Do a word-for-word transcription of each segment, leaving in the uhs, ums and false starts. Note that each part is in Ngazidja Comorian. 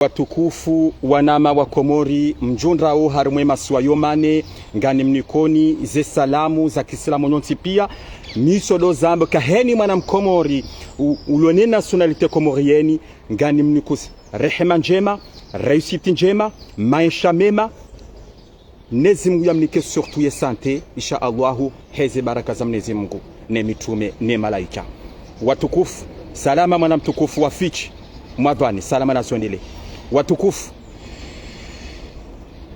Watukufu wanama wa Komori, mdjundrao harumwa ye masiwa yo mane, nganimnikoni ze salamu za kiislamu nyontsi pia. Mi tsodo zamba kaheni mwana mkomori, u-, ulo ne nationalité comorienne, nganimniko rehema ndjema, réussite ndjema, maesha mema. Mnyezi Mungu yamnike surtout ye santé, insha Allahu, heze baraka za Mnyezi Mungu, ne mitrume, ne malaika. Watukufu, salama mwana mtukufu wa Fitch, mwadhwani, salama na zondele. Watukufu,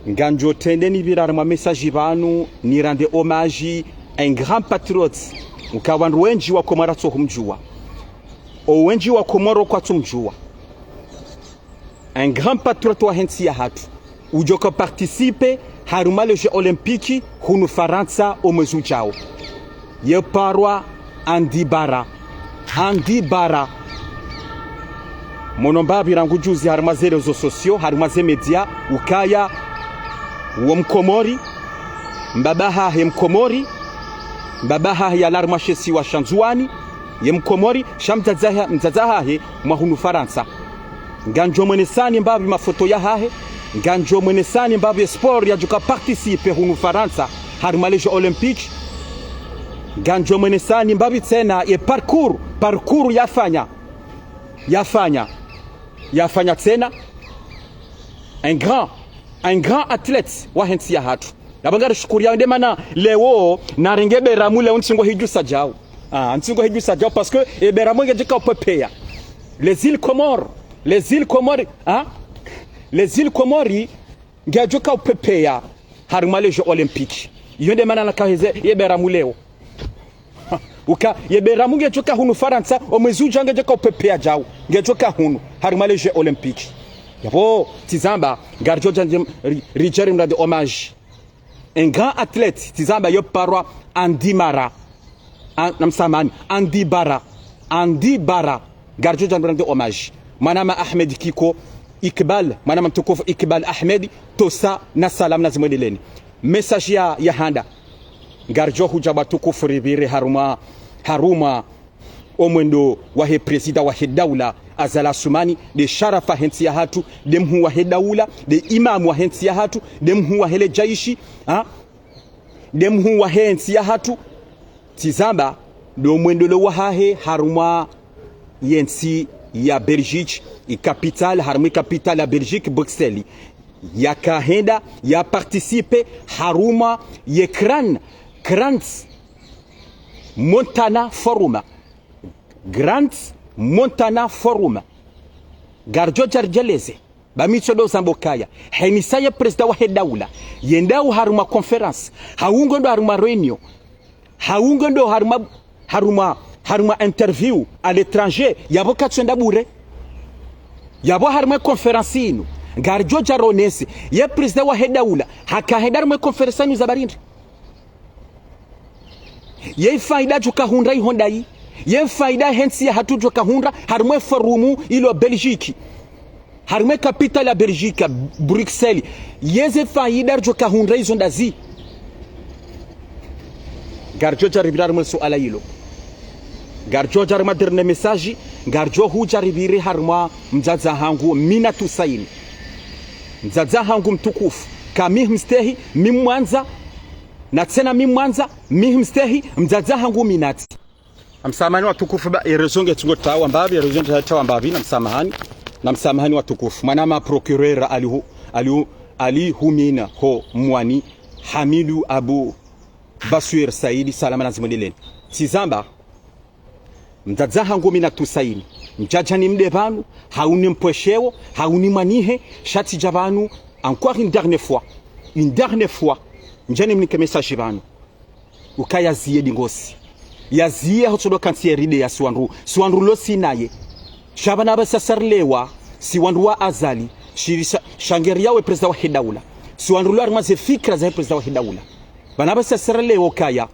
ngamdjo trende nipvire harumwa message pvanu, ni rende hommage à un grand patriote, uka wandru wendji wa Komori watsohumdjuwa. O wendji wa Komori kwatsumdjuwa. Un grand patriote wa hentsi yahatru. Udjoka participer harumwa les Jeux Olympiques hunu Farantsa o mwezi udjao. Ye parwa Andy Bara. Andy Bara. Mwono mbapvi rangu juzi harumwa ze réseaux sociaux, harumwa ze média, ukaya wo mkomori, mbaba hahe mkomori, mbaba hahe yalawa harumwa she isiwa sha Ndzuwani, ye mkomori, sha mdzadze ha-, mdzadze hahe mwa hunu Farantsa. Ngamdjo mwenesani mbapvi mafoto yahahe, ngamdjo mwenesani mbapvi sport yadjoka participer hunu Farantsa, harumwa les Jeux Olympiques. Ngamdjo mwenesani mbapvi tsena ye parcours, parcours yafanya, yafanya, yafanya tsena. Un grand, un grand athlète wa hentsi yahatru. Yapvo ngarishukuriao nde mana leo narenge beramu leo ntsi ngo hidjusa djau. Ah, ntsi ngo hidjusa djau parce que e beramu ngedjoka upepea. Les îles Comores, les îles Comores, hein? Les îles Comores ngedjoka upepea harumwa les Jeux Olympiques. Iyo nde mana nakaheze ye beramu leo. Uka, ye beramu ngedjoka hunu Farantsa, o mwezi udjao ngedjoka upepea djau, ngedjoka hunu, harumwa les Jeux Olympiques. Yapvo, tsi zamba, ngaridjo dja ndje-, ri-, ridje rimrende hommage. Un grand athlète, tsi zamba yo parwa Andy Mara. An-, namsamahani, Andy Bara. Andy Bara. Ngaridjo dja rimrende hommage. Mwanama Ahmed Kiko, Ikbal, mwanama mtukufu Ikbal Ahmed, tosa na salamu na zimwendeleni. Message ya, ya handa. Ngaridjo hudja watukufu ripvire harumwa, harumwa o mwendo wahe président wahe daula Azali Assoumani, nde sharafa hentsi yahatru, nde mhuu wahe daula, nde imamu wa hentsi yahatru, nde mhuu wahe le jaishi, ha? Nde mhuu wahe ntsi yahatru, tsi zamba, ndo mwendelo wahahe harumwa ye ntsi ya Belgique, i capitale, harumwa i capitale ya Belgique, Bruxelles. Yakahenda, ya participer harumwa ye Crans-, Crans Montana Forum. Crans Montana Forum. Ngaridjo dja ridjeleze. Ba mi tsodo zamba ukaya, henisa ye président wahe daula, yendao harumwa conférence, hau ngwendo harumwa réunion, hau ngwendo harumwa, harumwa, harumwa interview à l'étranger, yapvo katsuenda bure. Yapvo harumwa conférence inu, ngaridjo dja ronese, ye président wahe daula, hakahenda harumwa conférence inu za barindi. Ye faida djoka hundra iho ndayi. Ye faida hentsi yahatru djoka hundra, harumwa forum ilo Belgique. Harumwa capitale ya Belgique, Bruxelles. Yeze faida djoka hundra izo ndazi. Ngaridjo dja ripvire harumwa suala ilo. Ngaridjo dja harumwa dernier message, ngaridjo hudja ripvire harumwa mdzadze hangu Minatu Saini. Mdzadze hangu mtukufu, ka mi humstehi, mi humwandza, na tsena mi humwandza, mi humstehi, mdzadze hangu Minati. Namsamahani watukufu ba, e réseau nge tsungo tawa mbapvi, e réseau nge tawa mbapvi, namsamahani, namsamahani watukufu. Mwanama procureur alihu-, alihu-, alihumina ho mwani, Hamidu Abu Baswir Saidi, salama na zimwendeleni. Tsi zamba, mdzadze hangu Minatu Saini, ndjadja nimde pvanu, hau nimpvwesheo, hau nimwanihe, sha tsidja pvanu, encore une dernière fois, une dernière fois, ndjani mnike message pvanu. Ukaya ziye dingosi. Yaziye hotsodo kantsi ye ride ya si wandru, si wandru lo si naye. Sha pvanu apvasa sa rilewa, si wandru wa Azali, shiri sha-, sha ngeri yawe président wahe daula. Si wandru lo harumwa ze fikira zahe président wahe daula. Pvanu apvasa sa rilewa ukaya,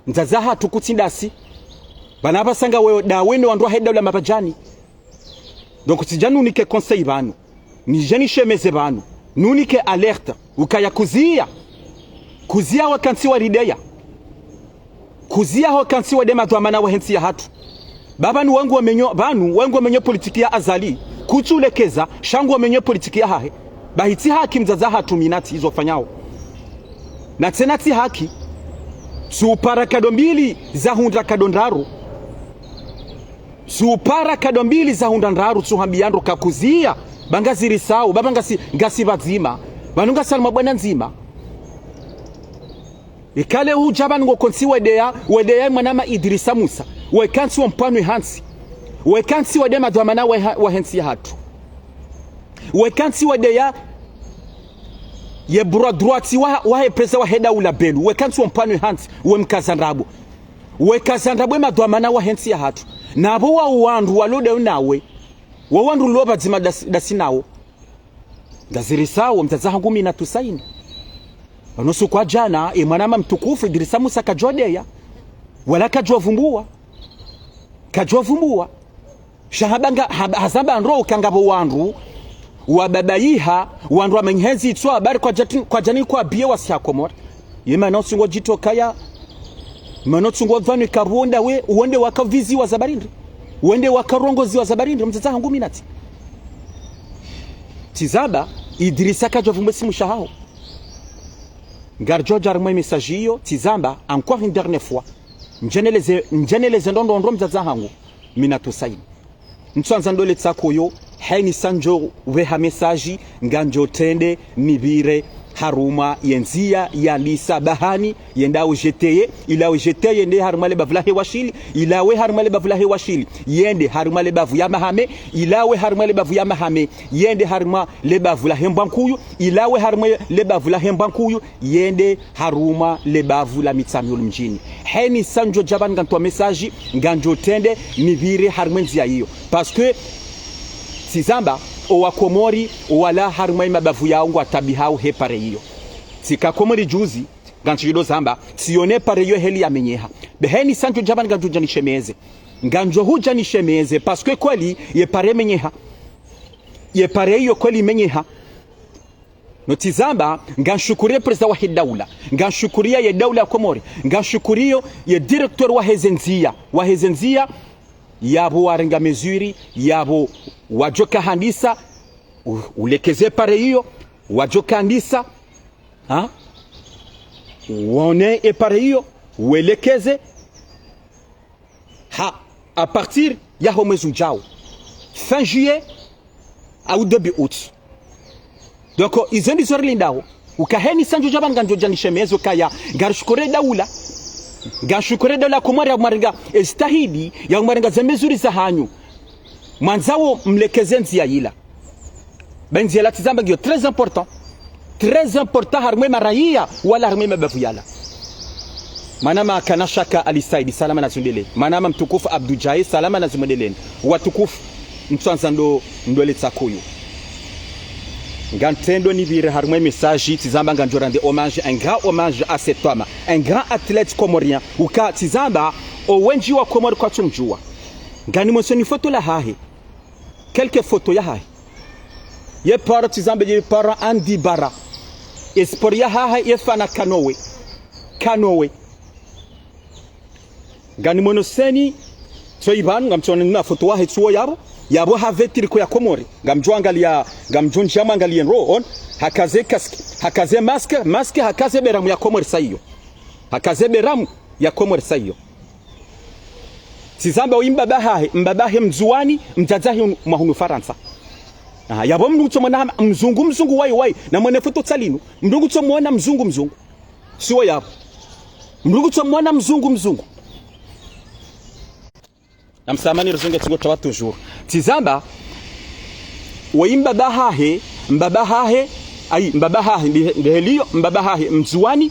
mdzadze hatru kutsi ndasi. Pvanu apvasa ngawe dawe ne wandru wahe daula mapvadjani. Donc, tsidja nunike conseil pvanu. Nidje nishemeze pvanu. Nunike alerte. Ukaya kuziya. Kuziya wakantsi wa rideya. Kuziya wakantsi wa de madhwamana wahe ntsi yahatru. Ba pvanu wangu wamenyo, pvanu wangu wamenyo politiki ya Azali. Kutsulekeza, sha ngu menye politiki yahahe. Bahi tsi haki mdzadze hatru Minati izo fanyao. Na tsena tsi haki. Tsupara nkado mbili za hundra nkado ndraru. Tsupara nkado mbili za hundra ndraru tsuhambia ndro kakuziya. Ba ngazirisao, ba ba ngasi, ngasi pvadzima. Pvanu ngasi harumwa bwana ndzima. Ikale hudja pvanu ngo kontsi wedeya, wedeya mwanama Idrisa Musa. Weka ntsi wo mpwanwe hantsi. Weka ntsi wede madhwamana wa ha-, wahe ntsi yahatru. Weka ntsi wedeya ye bras droit wa, wahe président wahe daula Belou. Weka ntsi wo mpwanwe hantsi, we mkaza ndrabo. Weka za ndrabo ye madhwamana wahe ntsi yahatru. Na pvo wa wandru walo deya nawe. Wa wandru lo pvadzima dasi, dasi nawo. Ngazirisao mdzadze hangu Minati Hussein. Pvanu usiku wa djana, ye mwanama mtukufu Idrisa Musa kadjodeya. Wala kadjovumbuwa. Kadjovumbuwa. Sha hamba nga, hamba, hazamba ndro uka ngapvo wandru, wababaiha, wandru wamenyezi itswa, bari kwadjati-, kwadjani kwa biye wasi ha Komori. Ye mana utsungo djitokaya, mana utsungo pvanu ika pvo wonda we, wonde waka viziwa za barindri. Wonde waka rongoziwa za barindri, mdzadze hangu Minati. Tsi zamba, Idrisa kadjovumbuwa simu shahaho. Ngardjo dja harumwa message iyo, tsi zamba, encore une dernière fois. Ndjeneleze, ndjeneleze ndro ndro ndro mdzadze hangu. Minati Hussein. Ntswandza ndole tsako yo, heni sa ndjo pveha message, ngandjo trende, nipvire, harumwa, ye ndziya, yalisa, bahani, yende au G T E, ila au G T E, yende harumwa le bavu lahe wa shili, ila we harumwa le bavu lahe wa shili, yende harumwa le bavu ya Mahame, ila we harumwa le bavu ya Mahame, yende harumwa le bavu lahe Mbwankuyu, ila we harumwa le bavu lahe Mbwankuyu, yende harumwa le bavu la Mitsamihuli mdjini. Heni sa ndjo dja pvanu ngantowa message, ngandjo trende, nipvire harumwa ye ndziya iyo. Parce que, tsi zamba, owa Komori, owala harumwa ye mabavu yawo ngwatabihao he pare iyo. Tsika Komori juzi, ngantsi djo zamba, tsione pare iyo heli yamenyeha. Be heni sa ndjo dja pvanu ngandjo dja nishemeze. Ngandjo hudja nishemeze, parce que kweli, ye pare menyeha. Ye pare iyo kweli menyeha. No tsi zamba, ngamshukuriyo président wahe daula, ngamshukuriyo ye daula ya Komori, ngamshukuriyo ye directeur wahe ze ndziya, wahe ze ndziya, yapvo warenga mesure, yapvo wadjoka handisa, u-, ulekeze pare iyo, wadjoka handisa, ha? Wone e pare iyo, welekeze, ha, à partir yaho mwezi udjao. Fin juillet au début août. Donc, izo ndizo rilindao. Uka heni sa ndjo dja pvanu ngandjo dja nishemeze kaya. Ngarishukuriyo daula. Ngarishukuriyo daula Komori ya mwarenga ezitihadi, ya mwarenga ze mesure zahanyu. Mwandzao mlekeze ndziya yila. Be ndziya yila tsi zamba ngiyo très important. Très important harumwa ye maraiya, wala harumwa ye mabavu yala. Mwanama Kanashaka Ali Saidi, salama na zimwendelee. Mwanama mtukufu Abdou Djae, salama na zimwendelee. Watukufu, ntswandza ndo, ndole tsako yo. Ngantrendo nipvire harumwa ye message, tsi zamba ngandjo rendre hommage, un grand hommage à cet homme, un grand athlète comorien. Uka tsi zamba, owendji wa Komori kwatsumdjuwa. Nganimwonese ni foto lahahe. Quelques photos yahahe. Ye paro tsi zamba ye paro handball. Ye sport yahahe ye fana kanowe. Kanowe. Nganimwoneseni, tsoyi pvanu, ngamtsoona na foto wahe tsuwo yapvo. Yapvo hapve tricot ya Komori. Ngamdjo angaliya, ngamdjo ndjia mwangaliye ndro, on. Hakaze casque, hakaze masque, masque hakaze beramu ya Komori sa iyo. Hakaze beramu ya Komori sa iyo. Tsi zamba oyi mbaba hahe, mbaba hahe Mndzuwani, mdzadze hahe un-, mwa hunu Farantsa. Aha, yapvo mndru ngutsomwona hama, mzungu, mzungu, wayi, wayi, na mwone foto tsalinu. Mndru ngutsomwona mzungu, mzungu. Siwo yapvo. Mndru ngutsomwona mzungu, mzungu. Na msamahani rizonge tsingo tawa toujours. Tsi zamba, woyi mbaba hahe, mbaba hahe, ayi, mbaba hahe, ndi, ndi heliyo, mbaba hahe, Mndzuwani,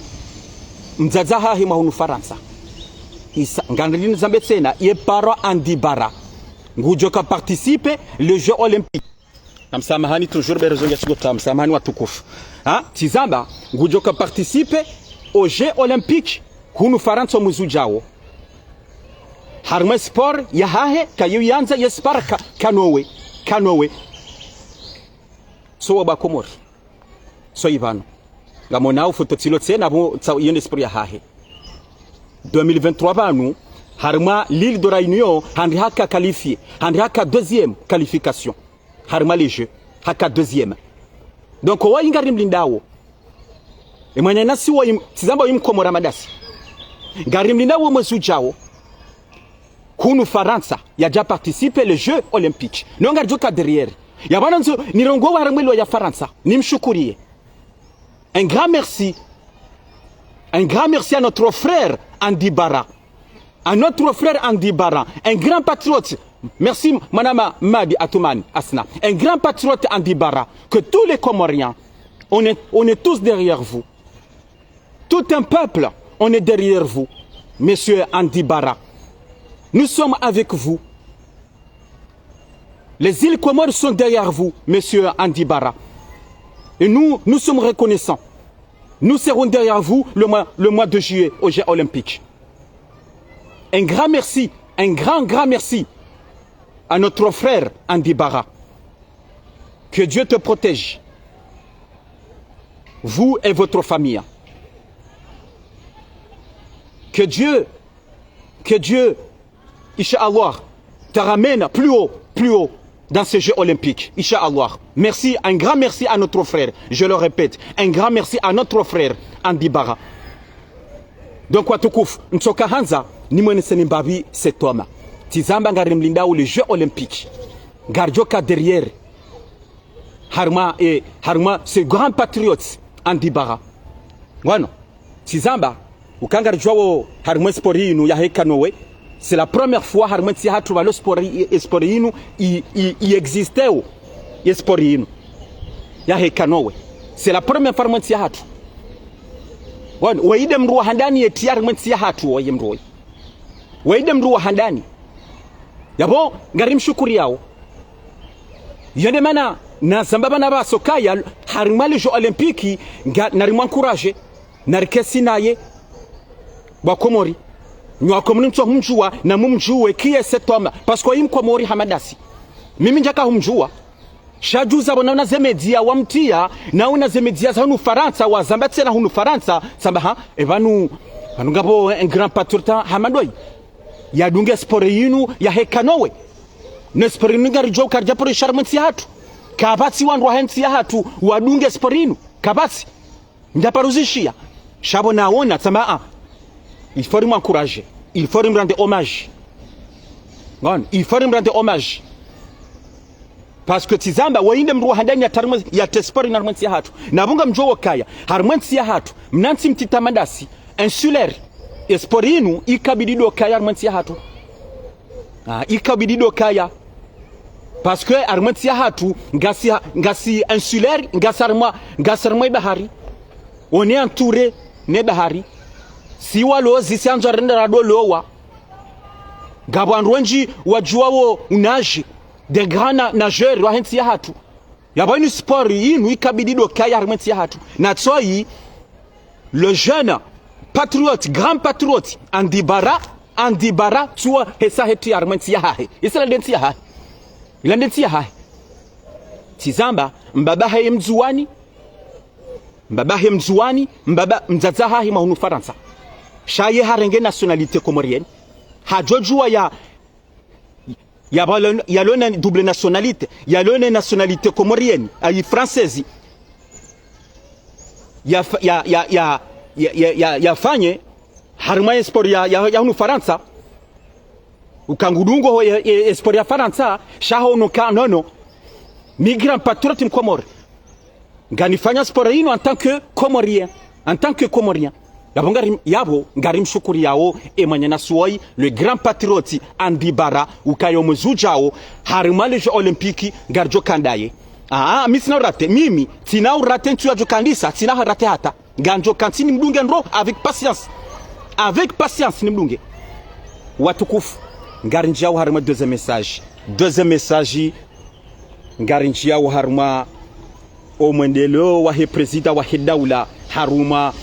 mdzadze hahe mwa hunu Farantsa. Isa, ngandrini zambe tsena, ye paro handball. Ngudjoka participer, les Jeux Olympiques. Na msamahani toujours be rizonge tsingo tawa, msamahani watukufu. Ha? Tsi zamba, ngudjoka participer aux Jeux Olympiques, hunu Farantsa mwezi udjao. Harumwa sport yahahe, kayo yandza ye sport ka, kanowe, kanowe. Tsowo ba Komori. Tsoyi pvanu. Ngamwonao foto tsilo tsena pvo tsa, iyo nde sport yahahe. Deux mille vingt-trois pvanu, harumwa l'île de Réunion, handi haka qualifié, handi haka deuxième qualification. harumwa les Jeux, haka deuxième. Donc, woyi ngarimlindao. E mwananyasi woyi, tsi zamba woyi Mkomori hama dasi. Ngarimlindao mwezi udjao. Hunu Farantsa, yadja participer les Jeux Olympiques. No ngaridjo ka derrière. Ya bwana ndzo, nirongowe harumwa elugha ya Farantsa. Nimshukuriye. Un grand merci. Un grand merci à notre frère Andy Bara. À notre frère Andy Bara. Un grand patriote. Merci, Madame Madi Atoumani Asna. Un grand patriote Andy Bara. Que tous les Comoriens, on est, on est tous derrière vous. Tout un peuple, on est derrière vous. Monsieur Andy Bara, nous sommes avec vous. Les îles Comores sont derrière vous, monsieur Andy Bara. Et nous, nous sommes reconnaissants. Nous serons derrière vous le mois, le mois de juillet aux Jeux Olympiques. Un grand merci, un grand, grand merci à notre frère Andy Bara. Que Dieu te protège, vous et votre famille. Que Dieu, que Dieu, Inch'Allah, te ramène plus haut, plus haut dans ces Jeux Olympiques. Inch'Allah. Merci, un grand merci à notre frère. Je le répète, un grand merci à notre frère Andy Bara. Donc, watukufu, ntsoka handza, nimweneseni mbapvi Sept Tomes. Tsi zamba ngarimlindao les Jeux Olympiques. Ngaridjo ka derrière. Harumwa, eh, harumwa ce grand patriote Andy Bara. Ngwano, tsi zamba, uka ngaridjuwao harumwa e sport yinu yahe canoë. C'est la première fois harumwa entsi yahatru pvalo sport yi-, e sport yinu i, i, i existeo. E sport yinu yahe canoë. C'est la première fois harumwa entsi yahatru. Ngwano, woyi nde mndru wa handani yetiya harumwa entsi yahatru, woyi mndru woyi. Woyi nde mndru wa handani. Yapvo, ngarimshukuriyao. Yo nde mana, nazamba pvanu pvasa ukaya, harumwa les Jeux Olympiques, nga, narimwencourager, nariketsi naye, wa Komori. Nyi wa Komori mtso humdjuwa, na mumdjuwe, qui est cet homme. Parce que yi Mkomori hama dasi. Mimi ndjaka humdjuwa. Sha djuzi pvo naona ze média wamtiya, naona ze média za hunu Farantsa, wazamba tsena hunu Farantsa, tsamba ha, e pvanu, pvanu ngapvo un grand patriote hama ndoyi. Yadunge sport yinu, yahe canoë. Ne sport yinu ngaridjo karidja pvo rishara harumwa entsi yahatru. Kapvatsi wandru wahe ntsi yahatru, wadunge sport yinu. Kapvatsi. Ndjaparo uzishiya. Sha pvo naona, tsamba ha. Il faut rimwencourager. Il faut rimrendre hommage. Ngwano, il faut rimrendre hommage. Parce que tsi zamba, woyi nde mndru wa handani yatria harumwa, yatria sport yinu harumwa entsi yahatru. Na pvo ngamdjuwao ukaya, harumwa entsi yahatru, mna ntsi mtiti hama dasi, insulaire. E sport yinu, ikabidi ndo ukaya harumwa entsi yahatru. Ah, ikabidi ndo ukaya. Parce que harumwa entsi yahatru, ngasi ha-, ngasi insulaire, ngasi harumwa, ngasi harumwa e bahari. On est entouré ne bahari. Si walozi, si andzo rende rado lowa. Ngapvo wandru wendji wadjuwao unager, des grands na-, nageurs wahe ntsi yahatru. Yapvo yinu sport yinu ikabidi ndo ukaya harumwa entsi yahatru. Na tsoyi, le jeune patriote, grand patriote, Andy Bara, Andy Bara, tsuwa hesa heti harumwa entsi yahahe. Isa ila nde ntsi yahahe. Ila nde ntsi yahahe. Tsi zamba, mbaba hahe Mndzuwani, mbaba hahe Mndzuwani, mbaba mdzadze hahe mwa hunu Farantsa. Sha ye harenge nationalité comorienne. Hadjodjuwa ya, ya pvalo, yalo na double nationalité, yalo na nationalité comorienne, ayi française. Ya fa-, ya, ya, ya, ya, ya, ya, yafanye, harumwa e sport ya, ya, ya hunu Farantsa. Uka ngudungo ho e, e, e sport ya Farantsa, sha ho no ka, non, non. Mi grand patriote Mkomori. Nganifanya sport yinu en tant que Comorien. En tant que Comorien. Yapvo ngari, yapvo ngarimshukuriyao e mwananyasi woyi, le grand patriote Andy Bara, ukaya o mwezi udjao, harumwa les Jeux Olympiques, ngaridjo ka ndaye. Ah, mi tsina uraté, mimi, tsina uraté ntsu yadjo kandisa, tsina uraté hata. Ngandjo kantsi nimdunge ndro, avec patience. Avec patience nimdunge. Watukufu, ngarindjiyao harumwa deuxième message. Deuxième message, ngarindjiyao harumwa o mwendeleo wahe président wahe daula, harumwa,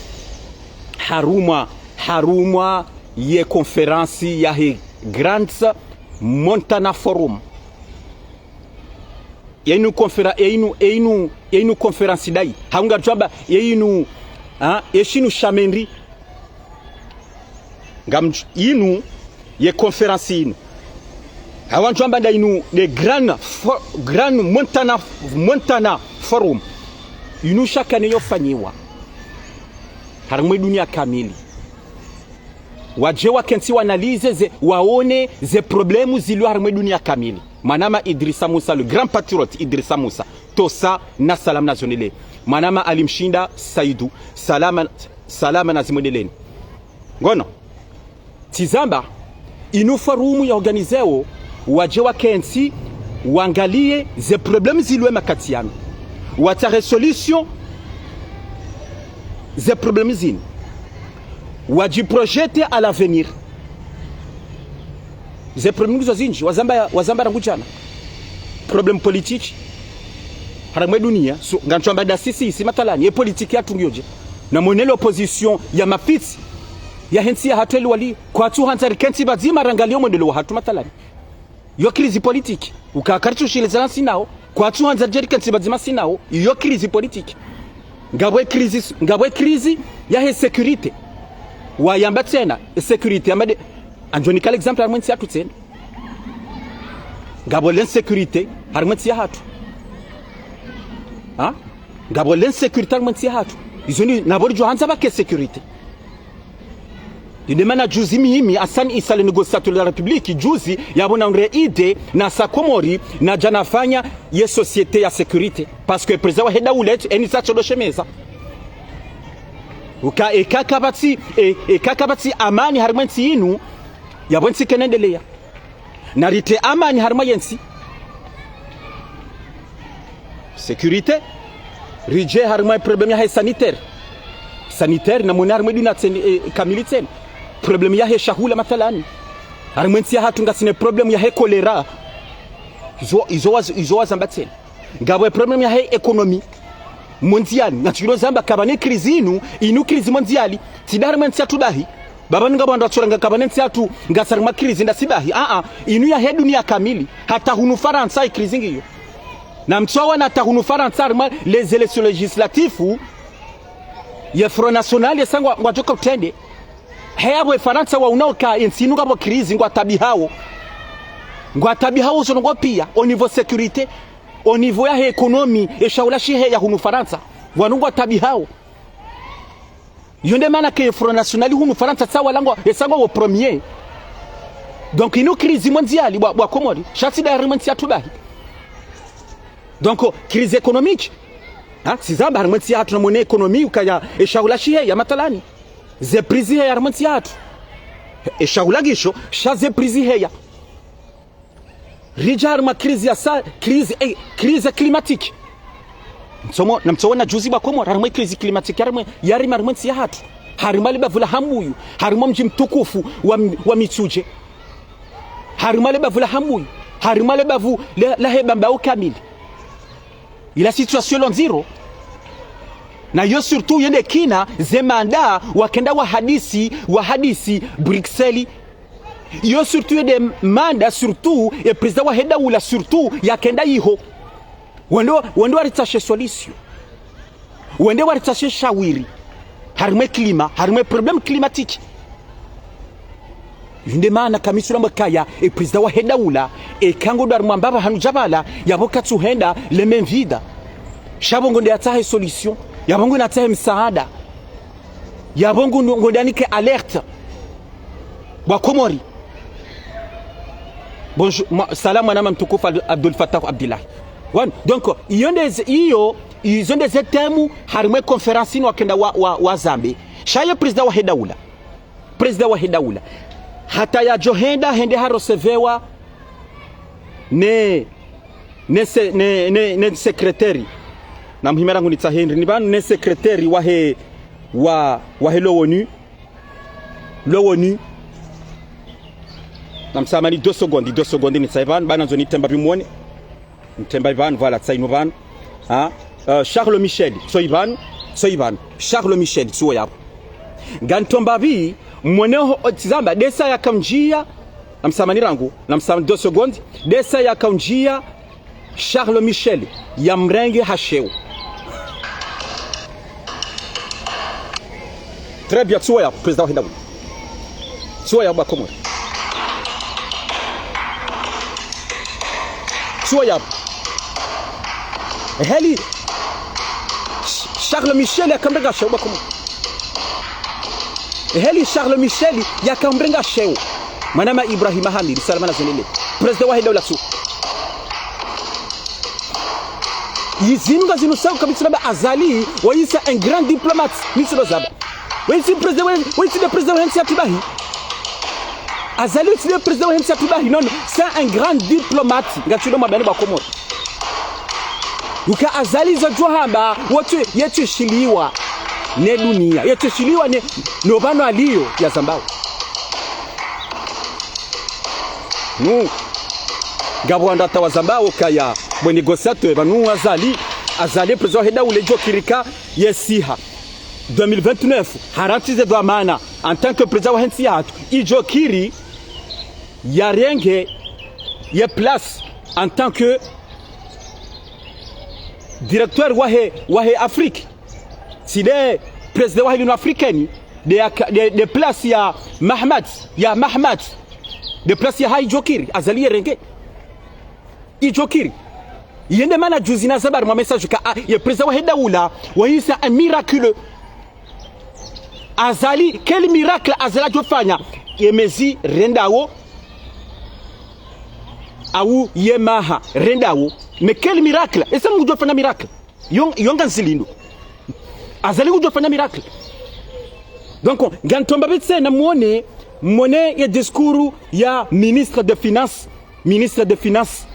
harumwa, harumwa ye conférence yahe Grants Montana Forum. Yeyinu conféren-, yeyinu, yeyinu, yeyinu conférence ndayi. Hau ngamdjo amba, yeyinu, ha, yeshinu sha mendri. Ngamdj-, yinu, ye conférence yinu. Hawa ndjwamba nda inu nde Grand fo-, Grand Montana, Montana Forum. Inu shakane yofanyiwa harimwa dunia kamili. Wadje wakentsi waanalize ze, waone ze problèmes zilo harimwa dunia kamili. Mwanama Idrissa Moussa, le grand patriote Idrissa Moussa. Tosa na salama nazimwendelee. Mwanama Ali Mshinda Saidou, salama, salama nazimwendeleni. Ngono. Tsizamba, inu forum ya organiseo, wadje wakentsi, waangalie ze problèmes zilo makati yanu. Watsahe solution ze problèmes zinu. Wadji projeter à l'avenir. Ze problèmes ngizo zindji, wazamba, wazamba rangu djana. Problème politique. Harimwa dunia, so, ngamdjwamba nda sisi, si mathalani, ye politique yahatru ngiyo dje. Namwone l'opposition ya mafitsi, yahe ntsi yahatru eli wali, kwatsu handza rikentsi pvadzima rangalie omwendeleo wahatru mathalani. Iyo crise politique. Uka karitsu shilezana sinao, kwatsu handza ridje rikentsi pvadzima sinao, iyo crise politique. Ngapvo crise, ngapvo crise yahe sécurité. Wayamba tsena, sécurité, yamba nde, ngamdjo nika l'exemple harimwa entsi yahatru tsena. Ngapvo l'insécurité harimwa entsi yahatru. Ha? Ngapvo l'insécurité harimwa entsi yahatru. Izo ni, napvo ridjo handza pvwake sécurité. Inde mana juzi mimi, Hassan Issa, le négociateur de la République, juzi, yapvo nahundre idée, nasa Komori, nadja nafanye ye société ya sécurité. Parce que président wahe daula, eni sa tsodo shemeza. Uka, eka kapvatsi, e, eka kapvatsi amani harimwa entsi yinu, yapvo entsi kayinendelea. Naritre amani harimwa yentsi. Sécurité. Ridje harimwa problème yahe sanitaire. Sanitaire, namwone harimwa dunia tsena, eh, kamili tsena. Problème yahe shahula mathalani. Harimwa entsi yahatru ngasina problème yahe choléra. Izo, izo waz-, izo wazamba tsena. Ngapvo problème yahe économie mondiale. Ngatsikilo zamba kapvana crise inu, inu crise mondiale. Tsi nda harimwa entsi yahatru bahi. Baba ninga bwandra tsoranga kapvana entsi yahatru, ngasi harimwa crise nda si bahi. Ah, ah, inu yahe dunia kamili. Hata hunu Farantsa ye crise ngiyo. Namtsowa na hata hunu Farantsa harimwa les élections législatives. Ye Front National yesa ngwa, ngwadjoka utrende. He yapvo ye Farantsa waona uka entsi inu ngapvo crise ngwatabihawo. Ngwatabihawo zo ndrongoo pia, au niveau sécurité, au niveau yahe économie, ye shahula shiheya hunu Farantsa. Wanu ngwatabihawo. Iyo nde mana ke Front National hunu Farantsa tsawa langwa, yesa ngwa wo premier. Donc, inu crise mondiale bwa, bwa Komori, sha tsi nda harimwa entsi yahatru bahi. Donc, crise économique. Ha, tsizamba harimwa entsi yahatru namwone économie ukaya, ye shahula shiheya mathalani. Ze prix ziheya harimwa entsi yahatru. Ye shahula ngisho, sha ze prix ziheya. Ridja harimwa crise ya sa, crise, eh, crise climatique. Mtsomo, namtsoona juzi bwa Komori, harimwa crise climatique, harimwa, yarima harimwa entsi yahatru. Harimwa le bavu la Hambuyu, harimwa mdji mtukufu wa, wa Mitsudje. Harimwa le bavu la Hambuyu, harimwa le bavu la, lahe Bambao kamili. Ila situation lo ndziro. Na iyo surtout yende kina ze mandat wakenda wahadisi, wahadisi Bruxelles. Iyo surtout yende mandat surtout, ye président wahe daula surtout yakenda iho. Wende, wende waritsahe solution. Wende waritsahe shawiri. Harimwa ye climat, harimwa ye problème climatique. Iyo nde mana kamitsula mkaya, ye président wahe daula, eka ngodjo harimwa mbapvi hanu djabala, yapvo katsuhenda les mains vides. Sha pvo ngonde yatsahe solution, yapvo ngonde yatsahe msaada. Yapvo ngonde, ngonde yanike alerte. Bwa Komori. Bonjour, mwa-, salam mwanama mtukufu Abdul-, Abdul Fattah Abdillah. Wan-, donc, iyo nde ze-, iyo, izo nde ze thème harimwa ye conférence inu wakenda wa, wa, wazambe. Sha ye président wahe daula. Président wahe daula. Hata yadjohenda, hende harecevewa ne, ne se-, ne, ne, ne secrétaire. Namhimera ngunitsahe ndri ni pvanu, ne secrétaire wahe, wa, wahe l'ONU. L'ONU. Namsamahani deux secondes, deux secondes nitsahe pvanu, bana ndzo nitemba pvi mwone. Nitemba pvi pvanu, voilà, tsaha inu pvanu. Ha? Euh, Charles Michel, tsoyi pvanu, tsoyi pvanu. Charles Michel, tsiwo yapvo. Ngamtomba pvi, mwone ho, o, tsizamba, ndesa yakaundjia, namsamahani rangu, namsamahani deux secondes, ndesa yakaundjia, Charles Michel, yamrenge ha sheo. Très bien, tsiwo yapvo, président wahe daula. Tsiwo yapvo, bwa Komori. Tsuwa yapvo. Heli Ch-, Charles Michel yaka mrenga sheo, ba Komori. Heli Charles Michel yaka mrenga sheo. Mwanama Ibrahim Hamid, salama na zenele. Président wahe daula tsu. Yizinga zinu sawu kabisa ba Azali, wayisa un grand diplomate, mi tsi ndo zamba. Wayisi président, way-, wayisi nde président wahe ntsi ya Tubahi. Azali wayisi nde président wahe ntsi ya Tubahi, non, non. C'est un grand diplomate. Ngatsulo mwa bani ba Komori. Uka Azali zo djo hamba, wontsi yetsu shiliwa ne dunia. Yetsu shiliwa ne, no pvanu aliyo ya zambao. Nu. Ngapvo wandru hata wa zambao kaya, bwe négociateur, pvanu Azali, Azali président wahe daula djo kiri ka, yesiha. Deux mille vingt-neuf, harantize dhwamana, en tant que président wahe ntsi yahatru, idjo kiri, yarenge, ye place, en tant que directeur wahe, wahe Afrique. Tsi nde président wahe l'Union africaine, nde ya ka-, nde, nde place ya Mahamat, ya Mahamat. Nde place yahahe idjo kiri, Azali yerenge. Idjo kiri. Yende mana juzi na zamba harimwa message ka, ah, ye président wahe daula, wayisa un miracle. Azali, quel miracle Azali adjo fanya? Ye mezi rendawo, au ye maha rendawo. Mais quel miracle? Ese mdru ngudjo fanya miracle? Yo, yo nga nzili ndo. Azali ngudjo fanya miracle. Donc, ngamtomba pvetse na mwone, mwone ye discours ya ministre de finance, ministre de finance,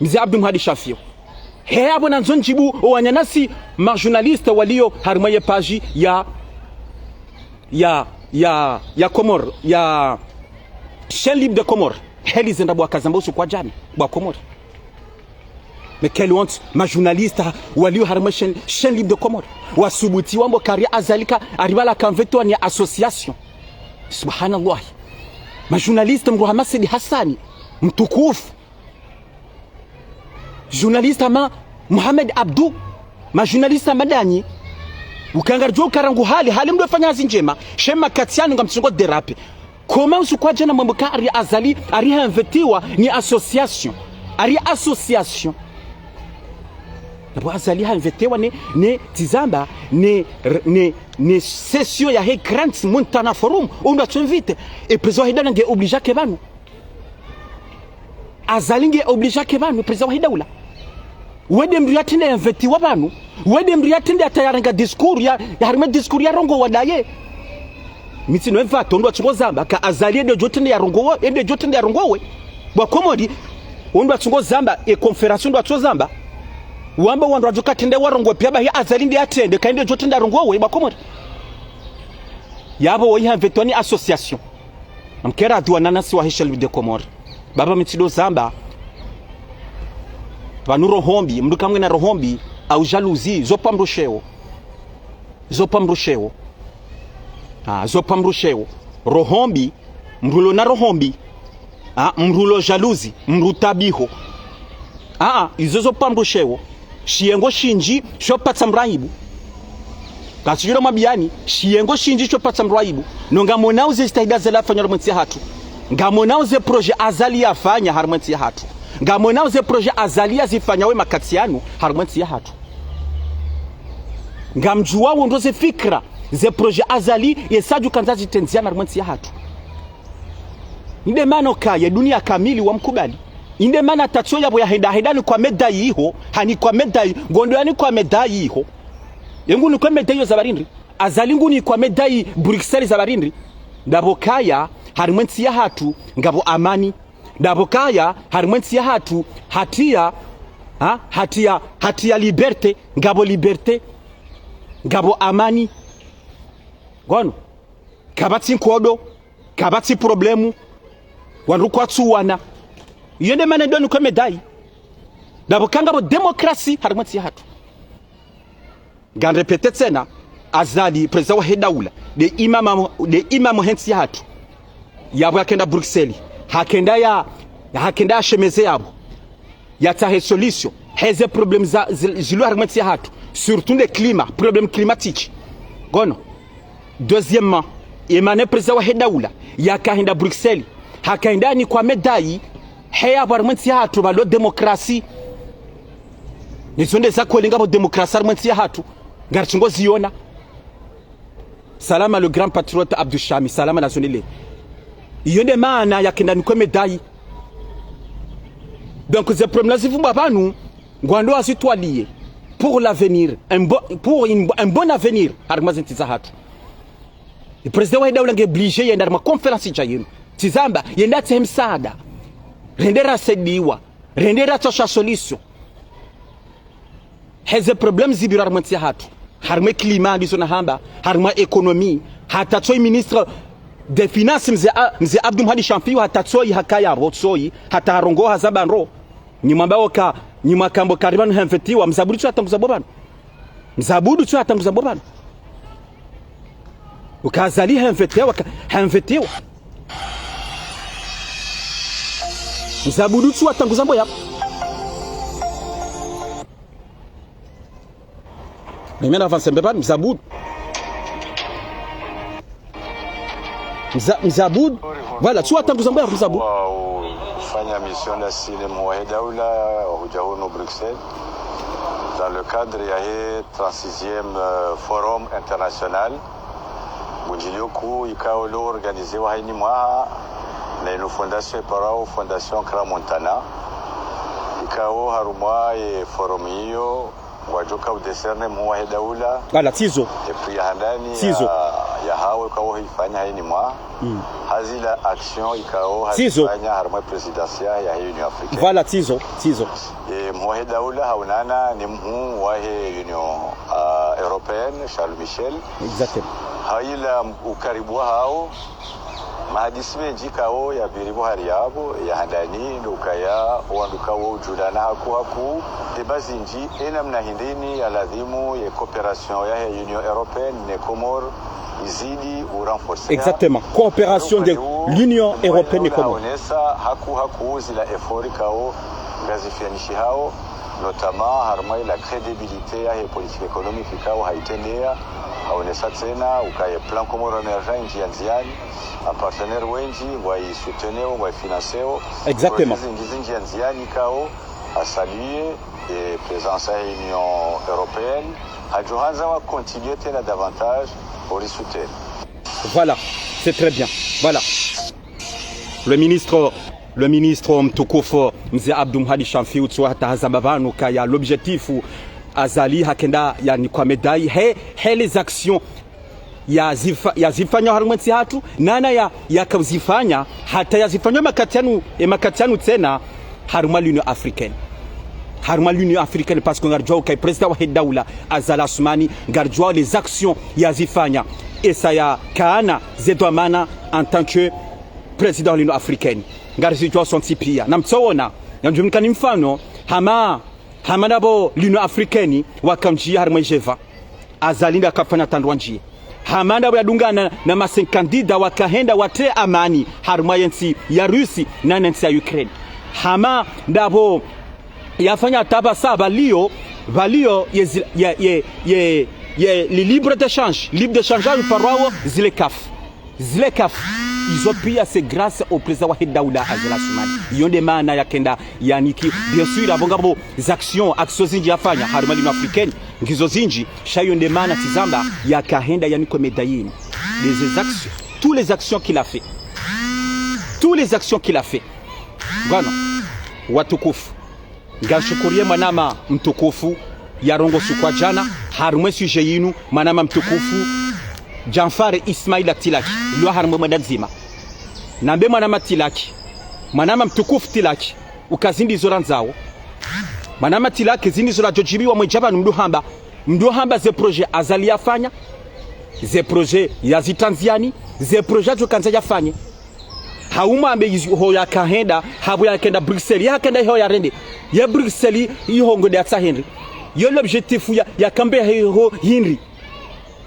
Mze Abdou Mohamed Shafio. He apvo nandzo ndjibu, o wananyasi, ma journaliste waliyo harimwa ye page ya, ya, ya, ya Comores, ya Chaîne Libre de Comores. Heli zenda bwa kazamba usiku wa djana, bwa Comores. Mais quelle honte, ma journaliste waliyo harimwa Chaîne, Chaîne Libre de Comores. Wasubuti wambe kari Azali ka, ari pvala ka mvetwa ni association. Subhanallah. Ma journaliste mdru hama Said Hassani, mtukufu. Journaliste hama Mohamed Abdou, ma journaliste hama ndanyi. Uka ngaridjo uka rangu hali, hali mdru fanya hazi ndjema, sha ye makati yanu ngamtsungo déraper. Comment usiku wa djana mwambe ka ari Azali, ari ha invitiwa ni association. Ari association. Apvo Azali ha invitiwa ne, ne, tsi zamba, ne, ne, ne session yahe Grand Montana Forum, undru atso inviter. E président wahe daula nge obligé yake pvanu. Azali nge obligé yake pvanu, président wahe daula. Wende mdru yatrende ya invitiwa pvanu. Wende mdru yatrende hata yarenga discours ya, ya harimwa discours yarongowa ndaye. Mi tsino mva to undru atsungo zamba, ka Azali yende djo trende yarongowe, yende djo trende yarongowe. Bwa Komori, undru atsungo zamba, e conférence undru atso zamba. Wamba wandru wadjo ka trende warongowe piya bahi Azali nde yatrende, ka yende djo trende yarongowe, bwa Komori. Yapvo wayi ha invitiwa ni association. Namkere adhiwa nanasi wahe Chaîne Libre de Comores. Baba mi tsindo zamba. Pvanu roho mbi, mdru kamwe na roho mbi, au jalousie, zo pva mdru sheo. Zo pva mdru sheo. Ah, zo pva mdru sheo. Roho mbi, mdru lo na roho mbi. Ah, mdru lo jalousie, mdru tabiho. Ah, ah, izo zo pva mdru sheo. Shiyengo shindji, sho patsa mdru aibu. Katsudjula mwambiyani, shiyengo shindji sho patsa mdru aibu. No ngamonao ze jitihadi Azali yafanya harimwa entsi yahatru. Ngamonao ze projet Azali yafanya harimwa entsi yahatru. Ngamonao ze projet Azali yazifanya we makati yanu harimwa entsi yahatru. Ngamdjuwao ndo ze fikira, ze projet Azali, ye sadju kandza zitrendziana harimwa entsi yahatru. Inde mana uka ye dunia kamili wamkubali. Inde mana tatso yapvo yahenda, henda nikwa médaille iho, hanikwa médaille, ngondo yanikwa médaille iho. Ye ngunikwa médaille yo za pvarindri. Azali ngunikwa médaille Bruxelles za pvarindri. Ndapvo kaya, harimwa entsi yahatru, ngapvo amani. Ndapvo kaya, harimwa entsi yahatru, hatriya, ha? Hatriya, hatriya liberté, ngapvo liberté. Ngapvo amani. Ngono. Kapvatsi nkodo. Kapvatsi problème. Wandru kwatsuwana. Iyo nde mana ndo nikwa médaille. Ndapvo ka ngapvo démocratie harimwa entsi yahatru. Ngamrépéter tsena, Azali, président wahe daula, nde imama, nde imamu he ntsi yahatru. Yapvo yakenda Bruxelles. Hakenda ya, hakenda yashemeze yapvo. Yatsahe solution. Heze problème za, zi-, zilo harimwa entsi yahatru. Surtout nde climat, problème climatique. Ngono. Deuxièmement, emana président wahe daula, yakahenda Bruxelles, hakahenda yanikwa médaille, Haya pvo harimwa entsi yahatru pvalo démocratie. Nizo nde za kweli ngapvo démocratie harimwa entsi yahatru. Ngaritsungo ziona. Salama le grand patriote Abdou Chami, salama na zonele. Iyo nde maana yakenda nikwe médaille. Donc, ze problème zivumbwa pvanu, ngwandro wazitwaliye pour l'avenir, un bon, pour une, un bon avenir, harimwa zentsi zahatru. Ye président wahe daula nge obligé yende harimwa conférence dja yinu. Tsi zamba, yende yatsahe msaada. Rende rasaidiwa. Rende ratsosha solution. Heze problème zipvira harimwa entsi yahatru. Harimwa climat ndizo nahamba, harimwa économie, hata tsoyi ministre des finances mze, a, mze Abdou Mhadi Chanfiou, hata tsoyi hakaya pvo tsoyi, hata harongoa hazamba ndro. Nyi mwamba oka, nyi mwakamba oka ripvanu hemvetiwa, mzabudu tsu hatanguza bo pvanu. Mzabudu tsu hatanguza bo pvanu. Uka Azali hemvetiwa, ka, hemvetiwa. Mzabudu tsu hatanguza mbo ya. Mimi na avance mbe pvanu, mzabudu. Mza-, mzabudu. Voilà, tsu hatanguza mbo ya, mzabudu. Wa ufanya mission na sisi ne mhuu wahe daula, wa hudja hunu Bruxelles, dans le cadre yahe trente-sixième, euh, Forum International. Bunjilio kuu ikao lo organisewa hayini mwaha na inu fondation iparwao Fondation Crans-Montana. Ikao harumwa ye forum iyo, ngwadjoka udécerner mhuu wahe daula. Voilà, tsizo. Ye prix ya handani, tsizo, ya, yahawo ikao hifanya hayini mwaha. Mm. Hazila action ikao, tsizo, hazifanya harimwa présidence yahe Union Africaine. Voilà, tsizo, tsizo. Ye mhuu wahe daula haonana ne mhuu wahe Union, ah, Européenne, Charles Michel. Exactement. Hayila ukaribu wahawo, mahadisi mendji ikao yapviri pvo hari yapvo, ya handani, ndo ukaya, wandru ikao udjulana haku haku, débat zindji, ye namna hindrini ya ladhimu ye coopération yahe Union Européenne ne Comores izidi u renforcer. Exactement. Coopération de l'Union Européenne ne Comores. Haonesa haku haku zila effort ikao ngazifanyishihao, notamment harumwa ila crédibilité yahe politique économique ikao haitrendeya, haonesa tsena ukaya plan Comores émergent indjia ndziani, ma partenaires wendji ngwayi soutenir, ngwayi financer. Exactement. Projets zindji zindjia ndziani ikao, ha saluer ye présence ya Union Européenne, hadjo handza wa continuer tsena davantage uri soutenir. Voilà, c'est très bien. Voilà. Le ministre, le ministre mtukufu, Mze Abdou Mhadi Chanfiou, tsu hata hazamba pvanu kaya l'objectif Azali hakenda yanikwa médaille, he, he les actions yazifa-, yazifanya harimwa entsi yahatru, nana ya, yakazifanya, hata yazifanya makati yanu, e makati yanu tsena, harimwa l'Union Africaine. Harimwa l'Union Africaine, parce que ngaridjuao ukaya président wahe daula, Azali Assoumani, ngaridjuao les actions yazifanya. Esa yakana ze dhwamana en tant que président wa l'Union Africaine. Ngarizidjuao sontsi pia. Na mtsoona, ngamdjomnikani mfano, hama, hama ndapvo l'Union Africaine wakandjia harimwa G vingt. Azali nde akafanya tandrwa ndjie. Hama ndapvo yadungana na ma cinq candidats wakahenda watre amani harimwa yentsi ya Russie na yentsi ya Ukraine. Hama ndapvo yafanya taba sa pvalio, pvalio ye zi-, ye, ye, ye, ye li libre d'échange, libre d'échange ayo iparwao zile CAF. Zile CAF, izo pia c'est grâce au président wahe daula Azali Assoumani. Iyo nde maana yakenda yaniki, bien sûr, apvo ngapvo za action, action zindji yafanya, harimwa l'Union Africaine, ngizo zindji, sha iyo nde maana tsi zamba, yakahenda yanikwe médaille yinu. Les actions, toutes les actions qu'il a fait. Toutes les actions qu'il a fait. Pvanu, watukufu. Ngamshukuriye mwanama mtukufu, yarongoa usiku wa djana, harimwa e sujet yinu, mwanama mtukufu, Djanfar Ismaila Tilaki, lwa harimwa e mwenda ndzima. Nambe mwanama Tilaki, mwanama mtukufu Tilaki, uka zindri zo randzao. Mwanama Tilaki, zindri zo radjodjibiwa mwedja pvanu mdru hamba, mdru hamba ze projet Azali yafanya, ze projet yazitranziani, ze projet yadjokandza yafanye. Haumwambe izi ho yakahenda, hapvo yakenda Bruxelles, yakenda iho yarende. Ye Bruxelles iho ngwende yatsahe hindri. Ye l'objectif ya, yakambe iho hindri.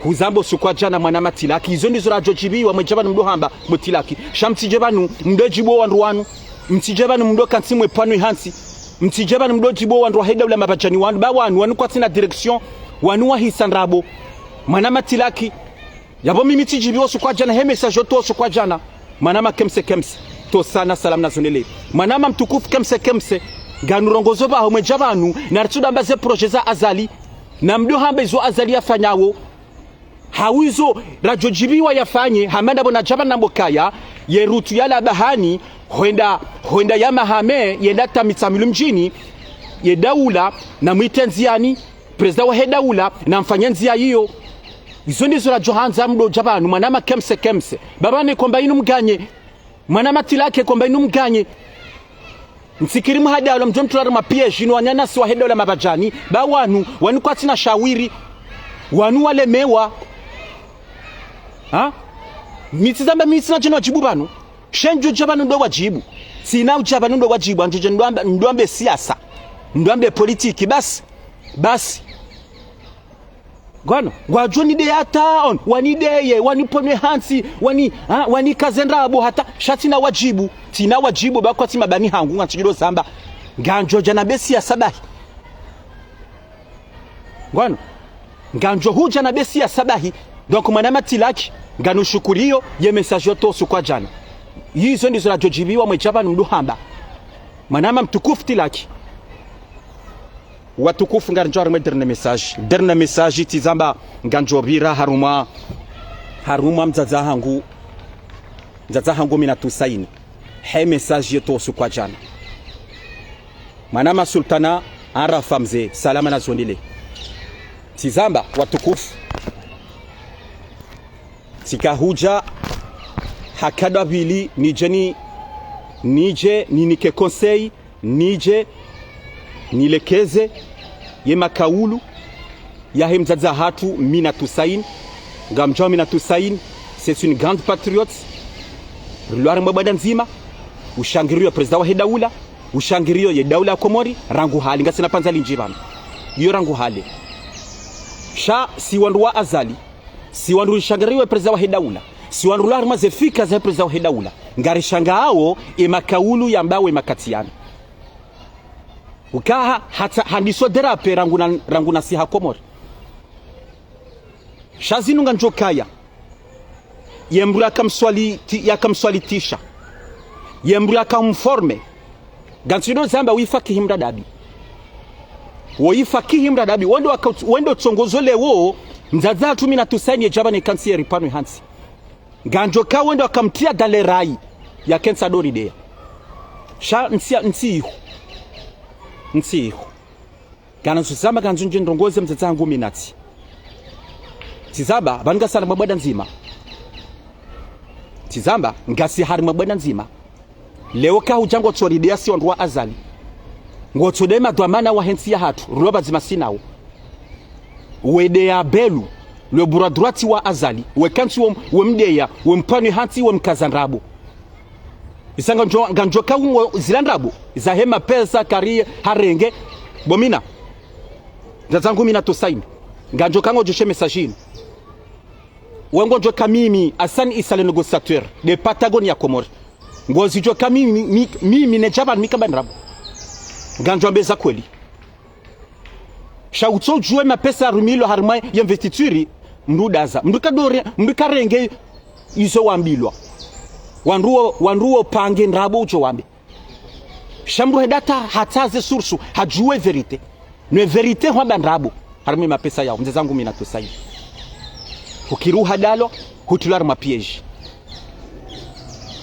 Huzamba usiku wa djana mwanama Tilaki. Izo ndizo radjodjibiwa mwedja pvanu mdru hamba, mwe Tilaki. Sha mtsidje pvanu, mdru djibu wandru wanu. Mtsidje pvanu mdru kantsi mwe pvanu ihantsi. Mtsidje pvanu mdru djibu wandru wahe daula mapvadjani wanu. Ba wanu, wanu kwatsina direction. Wanu wahisa ndrabo. Mwanama Tilaki. Yapvo mimi tsidjibiwa usiku wa djana, he message otowa usiku wa djana. Mwanama Kemse Kemse. Ntsotsana, salamu na zondele. Mwanama mtukufu Kemse Kemse, nganurongozo pvaho mwedja pvanu, naritsudamba ze projet za Azali, na mdo hamba izo Azali yafanyawo. Hawizo radjo djibiwa yafanye, hama ndapvo nadja pvanu nambe ukaya, ye rutu yalawa bahari, hwenda, hwenda ya Mahame, yenda ta Mitsamihuli mdjini, ye daula, namwite ndziani, prezida wahe daula, namfanye ndzia iyo. Izo ndizo radjo handza mdo dja pvanu, mwanama Kemse Kemse. Baba ne komba inu mganye, mwanama Tilaki komba inu mganye. Ntsikiri mhadalo mdjo mtula harumwa piège inu wananyasi wahe daula mapvadjani. Ba wanu, wanu kwatsina shawiri. Wanu walemewa. Ha? Mi tsizamba mi tsina djeno wadjibu pvanu. Sha ndjo dja pvanu ndo wadjibu. Tsina udja pvanu ndo wadjibu. Andjo dja ndo amba, ndo ambe siasa. Ndo ambe politiki. Basi. Basi. Ngwano, ngwadjo nideya hata, on, wanideye, waniponwe hantsi, wani, ha, wanikaze ndrabo hata, sha tsina wadjibu, tsina wadjibu, ba kwatsi mabani hangu, ngantsudjo zamba. Ngandjo dja nambe siasa bahi. Ngwano, ngandjo hudja nambe siasa bahi. Donc, mwanama Tilaki, nganushukuriyo, ye message yotowa usiku wa djana. Izo ndizo radjo djibiwa mwedja pvanu mdo hamba. Mwanama mtukufu Tilaki. Watukufu, ngarindjo harumwa e dernier message. Dernier message, tsizamba ngandjo pvira harumwa, harumwa mdzadze hangu, mdzadze hangu Minatu Saini. He message yotowa usiku wa djana. Mwanama Sultana Arafa Mze, salama na zondele. Tsizamba, watukufu. Tsika hudja, hakadwa pvili, nidje ni, nidje ninike conseil, nidje nilekeze ye makaulu yahe mdzadze hatru Minatu Saini. Ngamdjuwa Minatu Saini, c'est une grande patriote. Rilo harumwa bwada ndzima, ushangiriyo prezida wahe daula, ushangiriyo ye daula ya Komori, rangu hale, ngasina pvandza lindji pvanu. Iyo rangu hale. Sha, si wandru wa Azali, si wandru rishangiriyo prezida wahe daula, si wandru rilo harumwa ze fikira zahe prezida wahe daula, ngarishangawo ye makaulu yambawo ye makati yanu. Ukaha, hata handiso déraper rangu na, rangu nasi ha Komori. Sha zinu ngandjo kaya. Ye mdru yakamswali, ti, yakamswalitisha. Ye mdru yakamformer. Ngantsudjo zamba wo ifakihi mradabi. Wo ifakihi mradabi. Wendo waka, wendo tsongozo lewo, mdzadze hatru Minatu Saini yedja pvanu ne kantsi yeripanwe hantsi. Ngandjo ka wendo wakamtria dalerai. Yakentsi adori deya. Sha ntsi, ntsi iho. Ntsi iho. Kana ntsuzamba kandzo ndje ndrongoze mdzadze hangu Minati. Tsizamba, pvanu ngasi harumwa bwada ndzima. Tsizamba, ngasi harumwa bwada ndzima. Leo kahudja ngotsorideya si wandru wa Azali. Ngotsodeya madhwamana wahe ntsi yahatru, rilo pvadzima sinawo. Wedeya Belu, le bras droit wa Azali. Wekantsi wo, wemdeya, wempanwe hantsi, wemkaza ndrabo. Isa ngandjo, ngandjo ka ungo zila ndrabo, zahe mapesa kari harenge, bo Mina. Mdzadze hangu Minatu Saini. Ngandjo ka ngodjo she message inu. Wengondjo ka mimi, Hassan Issa le négociateur, de Patagonia Comores. Ngozidjo ka mimi, mi, mimi nedja pvanu mi kaba ndrabo. Ngandjo wambe za kweli. Sha utsodjuwa mapesa yarumilwa harumwa ye investiture, mdru daza. Mdru kadore, mdru karenge izo wambilwa. Wandru wo, wandru wo pange ndrabo udjo wambe. Sha mdru heda ta, hata ze source, hadjuwe vérité. Ne vérité hwamba ndrabo. Harumwa mapesa yawo, mdzadze hangu Minatu Saini. Hukiri uhadalo, hutulwa harumwa piège.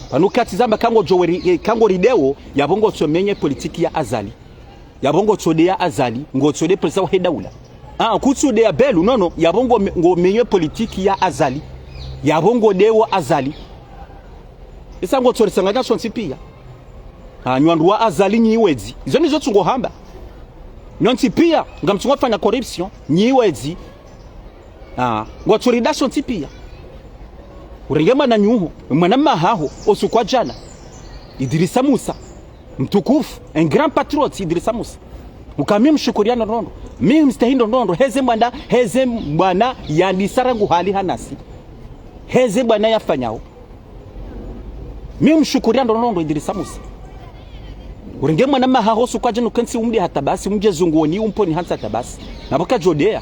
Pvanu kati zamba ka ngodjo weri, eh, ka ngoridewo, yapvo ngotsomenye politiki ya Azali. Yapvo ngotsodeya Azali, ngotsodeya prezida wahe daula. Ah, kutsudeya Belu, non, non, yapvo ngo, ngomenye politiki ya Azali. Yapvo ngodewo Azali. Isa ngotsorisanganya sontsi piya. Ah, nyi wandru wa Azali nyi wedzi. Izo ndizo tsungo hamba. Nyontsi piya, ngamtsungo fanya corruption, nyi wedzi. Ah, ngotsorida sontsi piya. Urenge mwananyaho, mwanamahaho, usiku wa djana. Idrissa Moussa. Mtukufu, un grand patriote, Idrissa Moussa. Uka mi mshukuriya ndrondrondro. Mi mstehi ndrondrondro. Heze mwana, heze mwana yandisa rangu hali hanasi. Heze mwana yafanyao. Mi mshukuriya ndrondrondro Idrissa Moussa. Urenge mwanamahaho usiku wa djana ukentsi umdeya hata basi, mdje zungoni, umponwe hantsi hata basi. Napvo kadjodeya.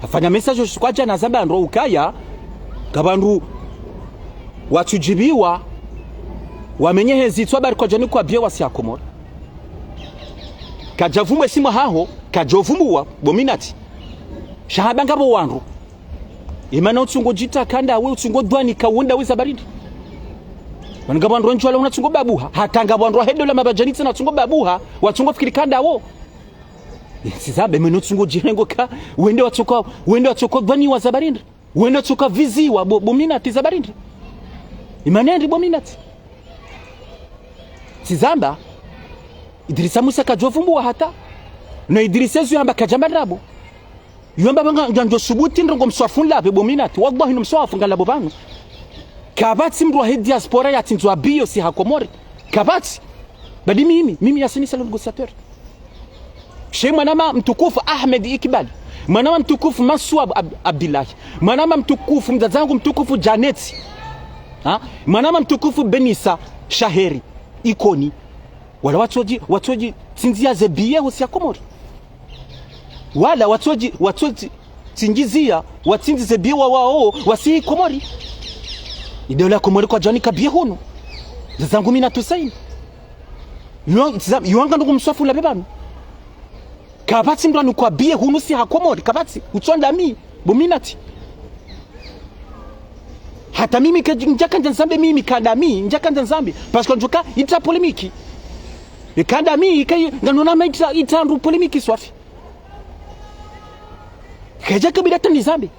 Hafanya message usiku wa djana zamba ndro ukaya, ka wandru watsudjibiwa, Wamenye hezi itswa bari kwadjani kwa biye wasi ya Komori. Kadjavumwe simwa haho, kadjovumbuwa, bo Minati. Sha hamba ngapvo wandru. Imana utsungo djita kanda we, utsungo dhwani ka wenda we za barindi. Wanu ngapvo wandru wendji wala una tsungo babuha. Hata ngapvo wandru wahe daula mabadjani tsena tsungo babuha, watsungo fikiri kanda wo. Tsizambe, imana utsungo djirengo ka, wende watsoka, wende watsoka dhwani wa za barindi. Wende tsoka viziwa bo, bo Minati za barindi. Imana ndri bo Minati. Tsizamba, Idrisa Musa kadjovumbuwa hata. No Idrisa ezu yamba kadjamba ndrabo. Yamba banga, nganjo subuti ndrongo mswafu nlabe bo Minati. Wallahi no mswafu ngalabo pvanu. Kapvatsi mndru wahe diaspora yatsindzwa biyo si ha Komori. Kapvatsi. Badi mimi, mimi Yasin Salim Gossateur. She mwanama mtukufu Ahmed Ikbal. Mwanama mtukufu Maswab Ab-, Abdillahi. Mwanama mtukufu, mdzadze wangu mtukufu Janeti. Ha? Mwanama mtukufu Benisa Shaheri. Ikoni. Wala watsodji, watsodji, tsindziya ze biye hosi ya Komori. Wala watsodji, watsodji, tsindziya, watsindzi ze biye wa wao, wasi Komori. Idaula Komori kwadjani ka biye hunu. Mdzadze wangu Minati Hussein. Yo, tsa-, yo ngandrongo mswafu nlabe pvanu. Kapvatsi mndru anu kwa biye hunu si ha Komori, kapvatsi, utsonda mi, bo Minati. Hata mimi ka, ndjaka ndja nzambe mimi kanda mi, ndjaka ndja nzambe. Parce que ndjoka, ita polémique. E kanda mi, ika, nganona ma ita, ita ndru polémique swafi. Kadjaka bida tani zambe.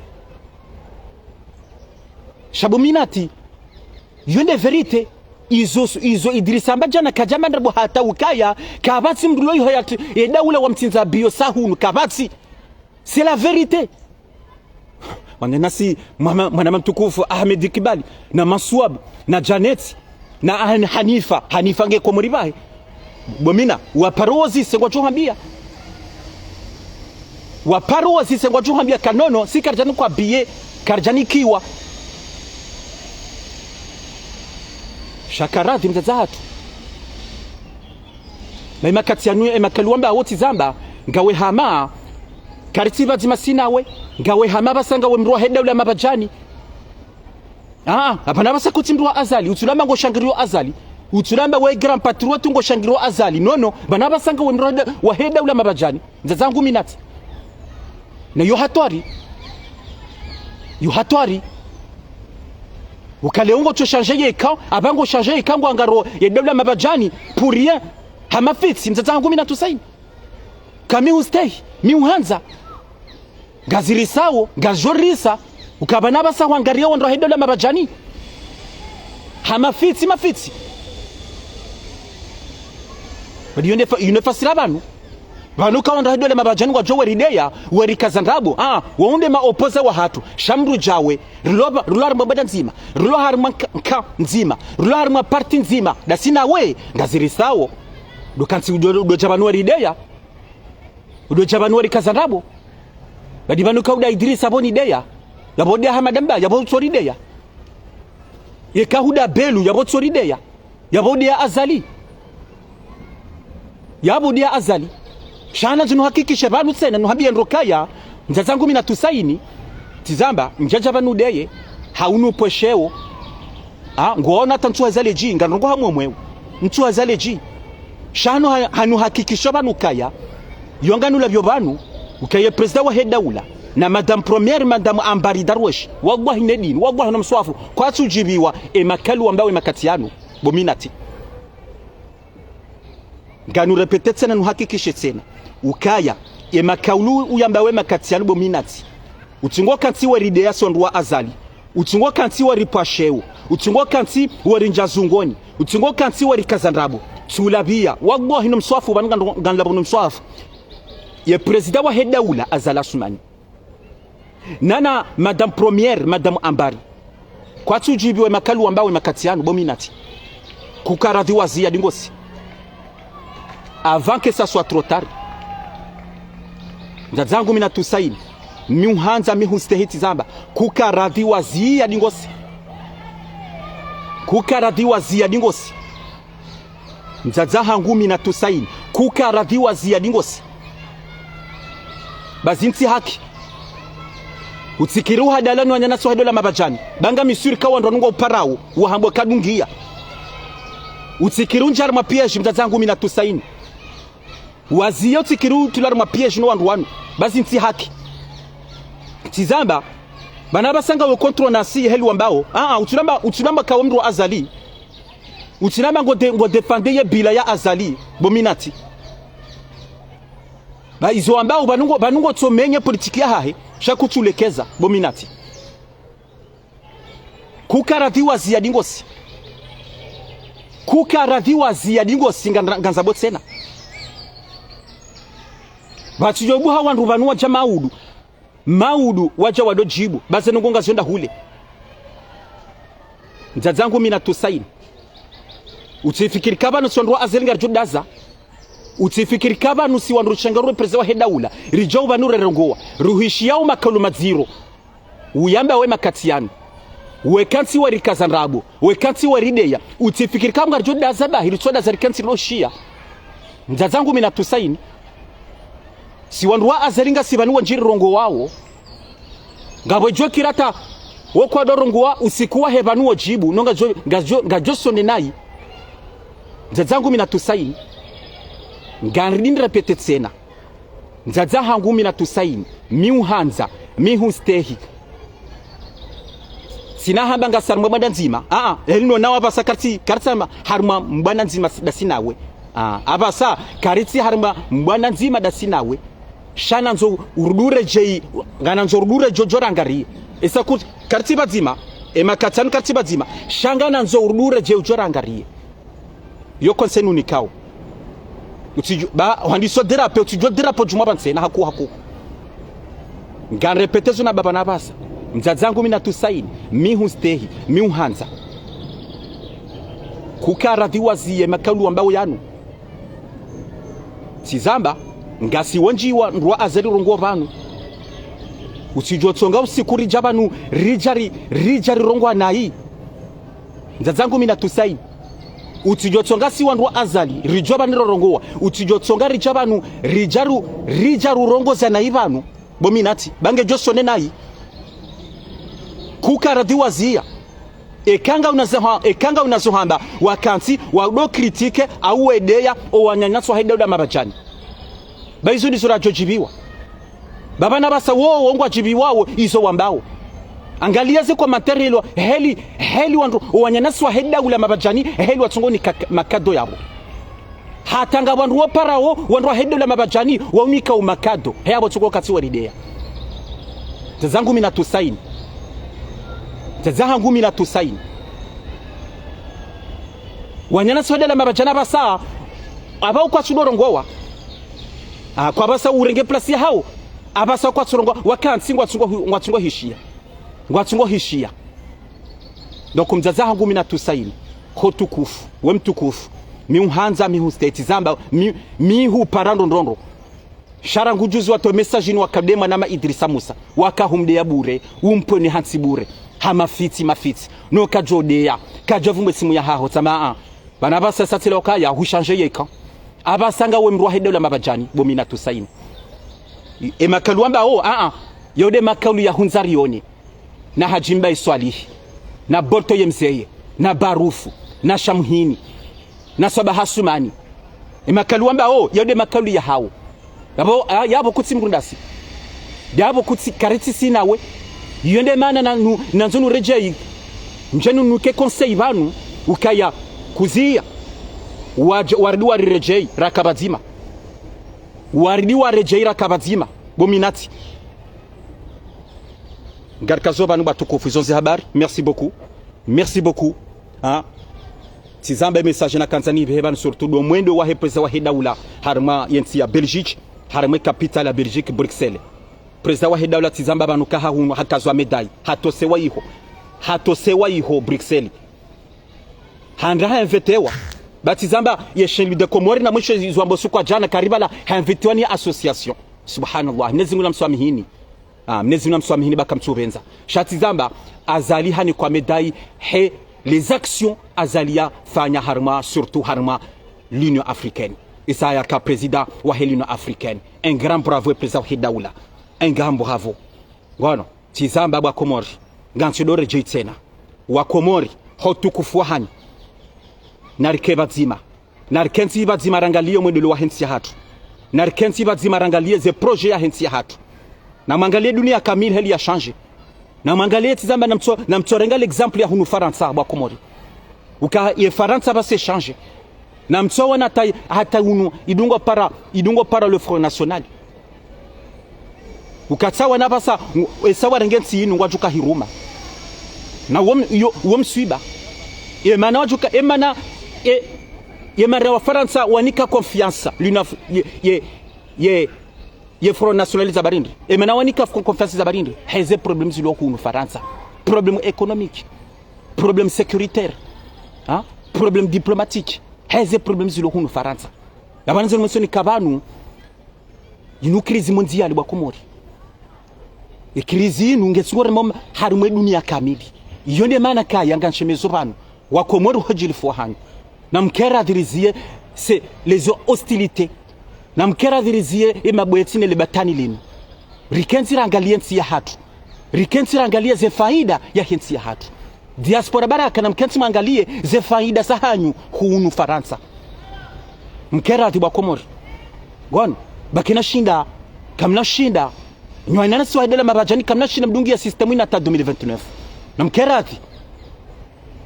Sha bo Minati. Yo nde vérité. Izo, izo Idrisa amba djana kadjamba ndrabo hata ukaya, kapvatsi mndru lo iho yati, e daula wamtsindza biyo sa hunu, kapvatsi. C'est la vérité. Wanena si, mwana, mwanama mtukufu Ahmed Ikbal, na Maswab, na Janeti, na Han-, Hanifa, Hanifa nge Komori pvahe. Bo Mina, waparo wozise ngwadjo hambia. Waparo wozise ngwadjo hambia ka nono, si karidjani kwa biye, karidjani kiwa. Sha karadhi mdzadze hatru. Na e makati yanu, e makali wamba wo tsizamba, ngawe hama, karitsi pvadzima si nawe, ngawe hama pvasa ngawe mndru wahe daula mabadjani. Ah, apvana pvasa kutsi mndru wa Azali, utsulamba ngo shangiriyo Azali. Utsulamba we grand patriote ngo shangiriyo Azali. Nono, pvana pvasa ngawe mndru wahe da-, wahe daula mabadjani. Mdzadze wangu Minati. Na yo hatwari. Yo hatwari. Ukale ungo tso changer ye camp, apva ngo changer ye camp ngo angaro ye daula mabadjani, pour rien. Ha mafitsi, mdzadze wangu Minati Hussein. Ka mi hustehi, mi huhandza. Ngazirisao, ngazorisa. Uka pvana pvasa hwangariya wandru wahe daula mabadjani. Ha mafitsi, mafitsi. Badi yo nde fa-, yo nde fasira pvanu. Pvanu ka wandru wahe daula mabadjani ngwadjo werideya, werikaza ndrabo. Ah, wo nde ma opposants wahatru. Sha mndru djawe. Rilo pva-, rilo harimwa bada ndzima. Rilo harimwa nka, nka ndzima. Rilo harimwa parti ndzima. Dasi nawe, ngazirisao. Ndo kantsi udo, udo dja pvanu werideya. Udo dja pvanu werikaza ndrabo. Badi pvanu ka uda Idrisa pvo nideya. Yapvo udeya Hamada Mba, yapvo utsorideya. Yeka huda Belu, yapvo utsorideya. Yapvo udeya Azali. Yapvo udeya Azali. Sha na djinu hakikishe pvanu tsena, nuhambiye ndro kaya, mdzadze wangu Minati Hussein, tsizamba, ndjadja pvanu deye, ha unu pwesheo. Ah, ngwaona hata ntsu hazale dji, nganrongo ha mwemweo. Ntsu hazale dji. Sha hanu ha-, hanu hakikisho pvanu kaya. Yo nganu lapvo pvanu, ukaya président wahe daula. Na Madame Première, Madame Ambari Darwesh. Wagwa hine dini, wagwa hino mswafu. Kwatsu djibiwa, e makali wamba we makati yanu. Bo Minati. Nganu répéter tsena, nuhakikishe tsena. Ukaya, e makaulu uyamba we makati yanu bo Minati. Utsi ngo kantsi werideya si wandru wa Azali. Utsi ngo kantsi weripwasheo. Utsi ngo kantsi werinja zungoni. Utsi ngo kantsi werikaza ndrabo. Tsulapviya. Wagwa hino mswafu, pvanu ngan-, nganlapvo no mswafu. Ye président wahe daula Azali Assoumani. Nana Madame Première, Madame Ambari. Kwatsu djibiwa e makaulu wamba we makati yanu, bo Minati. Kuka radhi wa Ziyadi Ngosi. Avant que ça soit trop tard. Mdzadze wangu Minati Hussein. Mi uhandza mi hustehi tsizamba. Kuka radhi wa Ziyadi Ngosi. Kuka radhi wa Ziyadi Ngosi. Mdzadze hangu Minati Hussein, kuka radhi wa Ziyadi Ngosi. Bazi ntsi haki. Utsikiri uhadala no wananyasi wahe daula mabadjani. Ba ngami sûr ka wandru wanu ngwauparao, wahambwa kadungiya. Utsikiri undjia harumwa piège, mdzadze hangu Minatu Saini. Waziya utsikiri utulwa harumwa piège no wandru wanu. Basi ntsi haki. Tsizamba, bana basa ngawe contre nasi heli wambao. Ah, ah, utsulamba, utsulamba kawe mndru wa Azali. Utsulamba ngo de-, ngo défendre ye bilan ya Azali, bo Minati. Ba izo wambao, pvanu ngo, pvanu ngotsomenye politique yahahe, sha kutsulekeza, bo Minati. Kukaradhi waziya dingosi. Kukaradhi waziya dingosi nga-, ngandzabo tsena. Pvatsidjo buha wandru pvanu wadja maudu. Maudu wadja wado djibu. Ba ze ndrongoo ngazionda hule. Mdzadze hangu Minatu Saini. Utsifikiri ka pvanu si wandru wa Azali ngaridjo daza. Utsifikiri ka pvanu si wandru rishangaro président wahe daula. Ridjao pvanu rerongoa. Ruhishiyao makaulu madziro. Uyamba we makati yanu. Weka ntsi warikaza ndrabo. Weka ntsi warideya. Utsifikiri ka ngaridjo daza bahi, ritso daza rika ntsi loshiya. Mdzadze hangu Minatu Saini. Si wandru wa Azali ngasi pvanu wandjiri rongoao. Ngapvo djo kiri hata wo kwado rongoa usiku wahe pvanu wo djibu, no ngadjo, ngadjo, ngadjo sonde nayi. Mdzadze hangu Minatu Saini. Ngaridi nirépéter tsena. Mdzadze hangu Minatu Saini, mi uhandza, mi hustehi. Tsina hamba ngasi harumwa mbwana ndzima. Ah, ah, elino nawa apvasa karitsi, karitsi harumwa, harumwa mbwana ndzima si-, dasi nawe. Ah, apvasa karitsi harumwa mbwana ndzima dasi nawe. Sha nandzo urudi uredjei, nganandzo urudi uredjei udjo rangariye. Esa kuti, karitsi pvadzima, e makati yanu karitsi pvadzima. Sha nganandzo urudi uredjei udjo rangariye. Yo conseil nunikao. Utsidjo, ba, hwandisa udéraper, utsidjo déraper djumwa pvantsi, na haku, haku. Ngarépéter zo namba pvanu apvasa. Mdzadze hangu Minatu Saini, mi hustehi, mi uhandza. Kukaradhi waziye makaulu wambao yanu. Tsizamba, ngasi wandji wandru wa Azali rongoa pvanu. Utsidjo tsonga usiku ridja pvanu, ridja ri-, ridja rirongoa nayi. Mdzadze hangu Minatu Saini. Utsidjo tsonga si wandru wa Azali, ridjo pvanu rirongoa. Utsidjo tsonga ridja pvanu, ridja ru-, ridja rurongoza nayi pvanu. Bo Minati, ba ngedjo sonde nayi. Kukaradhi waziya. Eka nga unazo ha-, eka nga unazo hamba, waka ntsi, wado critiquer, au wedeya, o wananyasi wahe daula mapvadjani. Ba izo ndizo radjo djibiwa. Ba pvanu apvasa wo, wo ngwadjibiwao, izo wambao. Angaliya ze commentaire heli, heli wandru, o wananyasi wahe daula mapvadjani, heli watsongo nika-, makado yapvo. Hata nga wandru waparao, wandru wahe daula mapvadjani, waunika umakado. He apvo tsuko katsi warideya. Mdzadze hangu Minatu Saini. Mdzadze hangu Minatu Saini. Wananyasi wahe daula mapvadjani apvasa, apva ukwatsu dorongoa. Ah, kwa apvasa urenge place yahao. Apvasa kwatsu rongoa, waka ntsi ngwatsungo hu-, ngwatsungo hishiya. Ngwatsungo hishiya. Donc mdzadze hangu Minatu Saini, ho tukufu, we mtukufu, mi uhandza, mi hustehi, tsizamba, mi, mi hupara ndrondrondro. Sha rangu juzi watowa message ni wakadema na ma Idrissa Moussa, waka humdeya bure, umpvone hantsi bure. Ha mafitsi, mafitsi. No kadjo deya, kadjo vumbe simu yahaho, tsama a. Pvanu apvasa sa tsila ukaya, huchanger yeka. Apvasa ngawe mndru wahe daula mapvadjani, bo Minatu Saini. E makaulu wambao, a, a. Yo nde makaulu ya hundza rione. Na Hadji Mbae Swalihi, na Bolto ye mzeye, na Barufu, na Shamhini, na Swabaha Sumani. E makaulu wambao, yo nde makaulu yahao. Yapvo, a, yapvo kutsi mrundasi. Yapvo kutsi karitsi si nawe. Yo nde mana na nu-, nandzo nuredjei. Ndjenu nuke conseil pvanu, ukaya kuziya. Wadje, waridi wariredjei, raka pvadzima. Waridi waredjei, raka pvadzima. Bo Minati. Ngarikazo pvanu watukufu, izo nde ze habari. Merci beaucoup. Merci beaucoup. Ah. Tsizamba message nakandza nipvehe pvanu surtout ndo mwendo wahe président wahe daula harumwa yentsi ya Belgique, harumwa capitale ya Belgique, Bruxelles. Président wahe daula tsizamba pvanu kaha hunu hakazwa médaille. Hatosewa iho. Hatosewa iho Bruxelles. Handa ha invitewa. Ba tsizamba ye Saint-Louis des Comores na mwisho izo wambo suku wa djana karibala ha invitewa ni association. Subhanallah. Mnyezi Mungu namswamihini. Ah, Mnyezi Mungu namswamihini ba kamtsupvendza. Sha tsizamba, Azali hanikwa médaille he les actions Azali yafanya harumwa, surtout harumwa l'Union africaine. Isa yaka président wahe l'Union africaine. Un grand bravo président wahe daula. Un grand bravo. Ngono, tsizamba bo wa Komori. Ngantsi ndo redjei tsena. Wa Komori, ho tukufu wahanyu. Narike pvadzima. Narikentsi pvadzima rangaliye omwendelo wahe ntsi yahatru. Narikentsi pvadzima rangaliye ze projet yahe ntsi yahatru. Namwangaliye dunia kamili heli ya changé. Namwangaliye tsi zamba namtso, namtsorenga l'exemple ya hunu Farantsa bo Wakomori. Uka ye Farantsa pvasa e changé. Namtsoona hata, hata hunu idungo para, idungo para le Front National. Ukatsaona pvasa, esa warenge ntsi yinu ngwadjo uka hiruma. Na wo m-, yo, wo mswiba. Emana wadjo uka, emana, e, emana Wafarantsa wanika confiance. L'Union Af-, ye, ye, ye, ye Front National za barindri. Emana wanika f-, confiance za barindri. Heze problèmes zilo hunu Farantsa. Problèmes économiques. Problèmes sécuritaires. Hein? Problèmes diplomatiques. Heze problèmes zilo hunu Farantsa. Yapvo nze nimwesoni ka pvanu, yinu crise mondiale bo Wakomori. E crise yinu ngetsi ngorema harimwa e dunia kamili. Iyo nde mana kaya ngamshemezo pvanu. Wakomori ho djilifu wahanyu. Namkeradhi riziye, c'est les hostilités. Namkeradhi riziye e mabwetsi ne le batani linu. Rikentsi rangaliye ntsi yahatru. Rikentsi rangaliye ze faida yahe ntsi yahatru. Diaspora baraka namkentsi mwangaliye ze faida zahanyu hunu Farantsa. Mkeradhi bo Wakomori. Ngono, ba kena shinda, kamna shinda. Nyi wananyasi wa Heda la Mabadjani kamna shinda mdungiye système yinu hata deux mille vingt-neuf. Namkeradhi.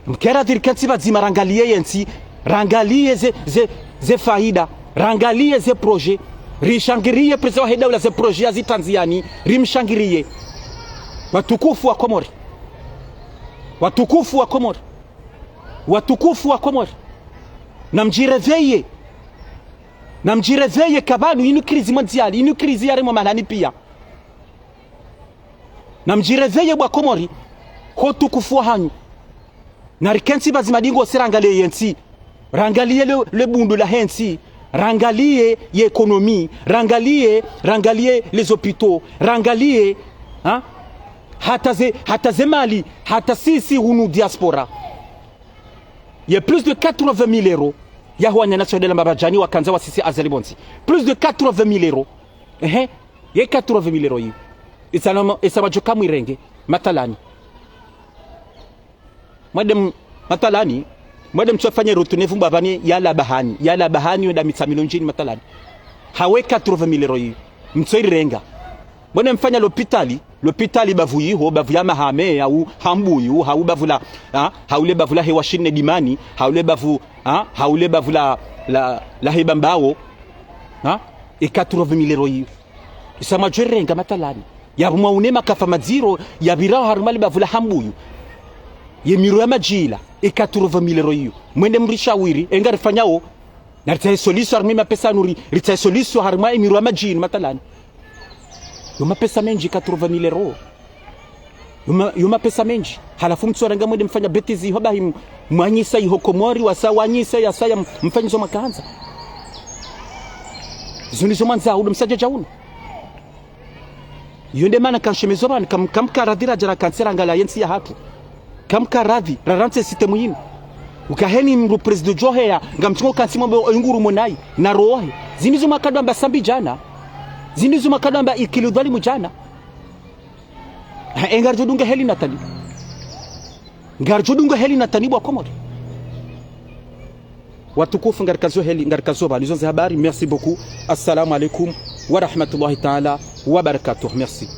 Mkeradhi rikentsi pvadzima rangaliye ye ntsi, rangaliye ze, ze, ze faida, rangaliye ze projet, rishangiriye président wahe daula ze projet yazitandziyani, rimshangiriye. Watukufu Wakomori. Watukufu Wakomori. Watukufu Wakomori. Namdjiréveillé. Namdjiréveillé ka pvanu yinu crise mondiale, yinu crise yaremwa mahalani piya. Namdjiréveillé bo Wakomori, ho utukufu wahanyu. Narikentsi pvadzima dingo si rangaliye ye ntsi. Rangaliye le, le bundu lahe ntsi. Rangaliye ye économie. Rangaliye, rangaliye les hôpitaux. Rangaliye, ha? Hata ze, hata ze mali, hata sisi hunu diaspora. Ye plus de quatre-vingt mille euros. Yaho wananyasi wa Heda la Mabadjani wakandza wasisi Azali pvontsi. Plus de quatre-vingt mille euros. Ehe. Ye quatre-vingt mille euros yiyo. Isa namo, isa mwadjo uka mwirenge. Mathalani. Mwende m-, mathalani. Mwende mtsofanye route neuve mbapvani ya Labahani. Ya Labahani wenda Mitsamihilo ndjini mathalani. Hawu e quatre-vingt mille euros yiyo. Mtsoyirenga. Mwende mfanye lopitali. Lopitali bavu yiho, bavu ya Mahame, hau Hambuyu, hau bavu la, ha? Hau le bavu lahe Washine Dimani, hau le bavu, ha? Hau le bavu la, la, lahe Bambao. Ha? E quatre-vingt mille euros yiyo. Isa mwadjo yirenga mathalani. Yapvo mwaone makafa madziro, yapvirao harumwa le bavu la Hambuyu. Ye miro ya madjila, e quatre-vingt mille euros yiyo. Mwende mrishawiri, e ngarifanyao. Naritsahe solution harumwa e mapesa yanu ri, ritsahe solution harumwa e miro ya madjila mathalani. Yo mapesa mendji quatre-vingt mille euros. Yo ma-, yo mapesa mendji. Halafu mtsoranga mwende mfanya bêtise yiho bahi m-, mwanyisa yiho Komori, wasa wanyisa yasa ya m-, mfanyizo mwakandza. Zo ndizo mwandzao ndo msadjadja unu. Iyo nde mana ngamshemezo pvanu, kam-, kamkaradhi radja rakantsi rangaliye ye ntsi yahatru. Kamkaradhi, rarantsi système yinu. Uka heni mdru président djoheya, ngamtsungo kantsi mwambe oyinguru monayi, na rohe. Zinu zo mwakado amba Sambi djana. Zinu zo mwakado amba Ikililu Dhwalimu djana. Ha, e ngaridjo dunga heli na tani. Ngaridjo dunga heli na tani bo Wakomori. Watukufu ngarikazo heli, ngarikazo pvanu. Izo nde ze habari. Merci beaucoup. Assalamu alaikum wa rahmatullahi ta'ala wa barakatuh. Merci.